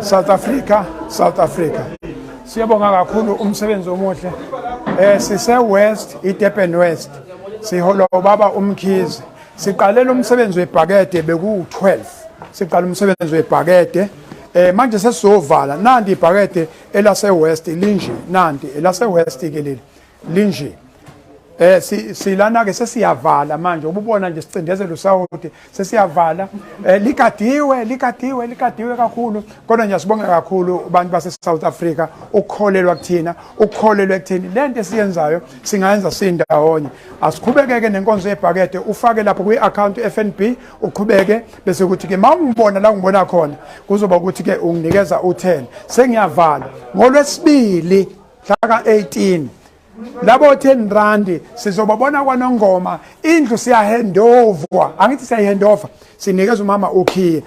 South Africa, South Africa. Siyabonga kakhulu umsebenzi omuhle. Eh sise West, iDurban West. Siholwa ubaba uMkhize. Siqalela umsebenzi webhakede beku-12. Siqala umsebenzi webhakede. Eh manje sesizovala nanti ibhakede elase West linje nanti elase West ke leli linje. Eh si silana ke sesiyavala manje ububona nje sicindezela usawoti sesiyavala eh ligadiwe ligadiwe ligadiwe kakhulu kodwa nje sibonge kakhulu abantu base South Africa ukukholelwa kuthina ukukholelwa ekutheni lento esiyenzayo singayenza sindawonye asiqhubekeke nenkonzo yebhakede ufake lapho kwi account FNB uqhubeke bese kuthi ke mawungibona la ngibona khona kuzoba ukuthi ke unginikeza u10 sengiyavala ngolwesibili mhla ka 18 labo 10 rand sizobabona kwanongoma indlu siyahendovwa angithi siyayihendova sinikeza umama ukhiye.